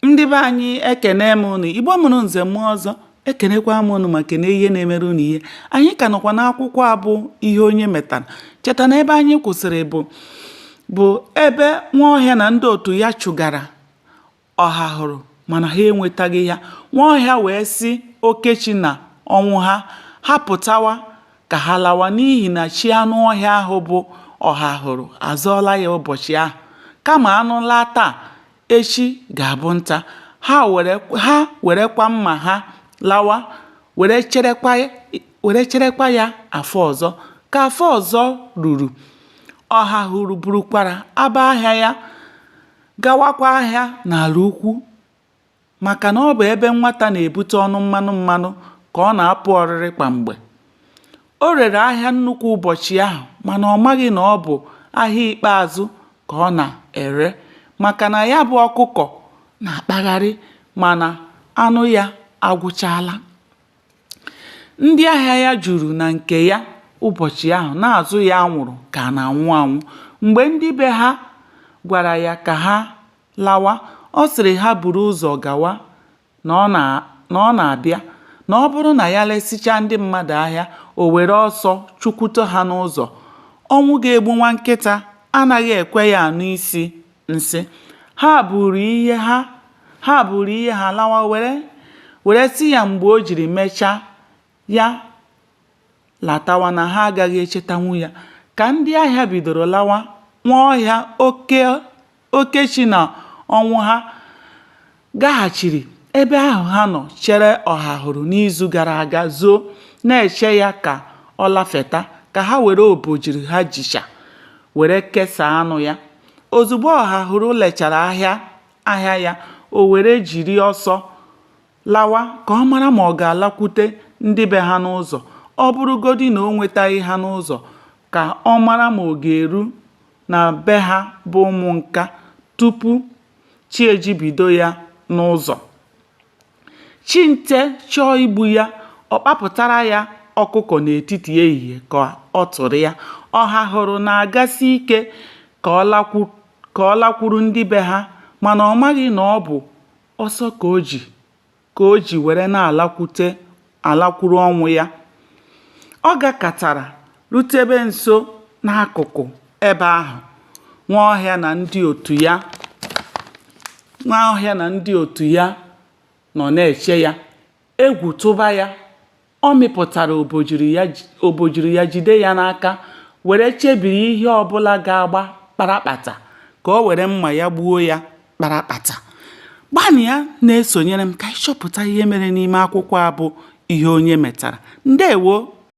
Ndị be anyị, ekene m unu. Igbo mụrụ nze mụọ ọzọ, ekenekwa m unu ma kene ihe na-emere unu ihe. Anyị ka nọkwa n'akwụkwọ a bụ Ihe Onye Metara. Cheta na ebe anyị kwụsịrị bụ ebe Nwaọhịa na ndị otu ya chụgara Ọhahụrụ mana ha enwetaghị ya. Nwaọhịa wee sị Okechi na Ọnwụha ha pụtawa ka ha lawa n'ihi na chi anụ ọhịa ahụ bụ Ọhahụrụ azọọla ya ụbọchị ahụ. Kama anụ laa taa, echi ga-abụ nta. Ha werekwa mma ha lawa were cherekwa ya afọ ọzọ. Ka afọ ọzọ ruru, Ọhahụrụ burukwara aba ahịa ya gawakwa ahịa n'ala ukwu maka na ọ bụ ebe nwata na-ebute ọnụ mmanụ mmanụ ka ọ na-apụ ọrịrị kwa mgbe. O rere ahịa nnukwu ụbọchị ahụ mana ọ maghị na ọ bụ ahịa ikpeazụ ka ọ na-ere maka na ya bụ ọkụkọ na-akpagharị mana anụ ya agwụchaala. Ndị ahịa ya juru na nke ya ụbọchị ahụ na-azụ ya anwụrụ ka a na-anwụ anwụ. Mgbe ndị be ha gwara ya ka ha lawa, ọ sịrị ha buru ụzọ gawa na ọ na-abịa, na ọ bụrụ na ya lesichaa ndị mmadụ ahịa, o were ọsọ chụkwute ha n'ụzọ. Ọnwụ ga-egbu nwa nkịta anaghị ekwe ya anụ isi nsị. Ha buuru ihe ha lawa were sị ya mgbe o jiri mechaa ya latawa na ha agaghị echetanwu ya. Ka ndị ahịa bidoro lawa, Nwaọhịa, Okechi na Ọnwụha gaghachiri ebe ahụ ha nọ chere Ọhahụrụ n'izu gara aga zoo na-eche ya ka ọ lafeta ka ha were obojiri ha jicha were kesaa anụ ya. Ozugbo Ọhahụrụ lechara ahịa ya, o were jiri ọsọ lawa ka ọ mara ma ọ ga-alakwute ndị be ha n'ụzọ. Ọ bụrụgodi na o nwetaghị ha n'ụzọ, ka ọ mara ma ọ ga-eru na be ha bụ Ụmụnka tupu chi ejibido ya n'ụzọ. Chi nte chọọ igbu ya, ọ kpapụtara ya ọkụkọ n'etiti ehihie ka ọ tụrịa. Ọhahụrụ na-agasi ike ka ọ lakwuru ndị be ha mana ọ maghị na ọ bụ ọsọ ka o ji were na-alakwuru ọnwụ ya. Ọ gakatara rutebe nso n'akụkụ ebe ahụ Nwaọhịa na ndị otu ya nọ na-eche ya. Egwu tụba ya, ọ mịpụtara obojiri ya jide ya n'aka were chebiri ihe ọbụla ga-agba kparakpata ka o were mma ya gbuo ya kparakpata. Gbanịa na-esonyere m ka anyị chọpụta ihe mere n'ime akwụkwọ a bụ Ihe Onye Metara. Ndewo!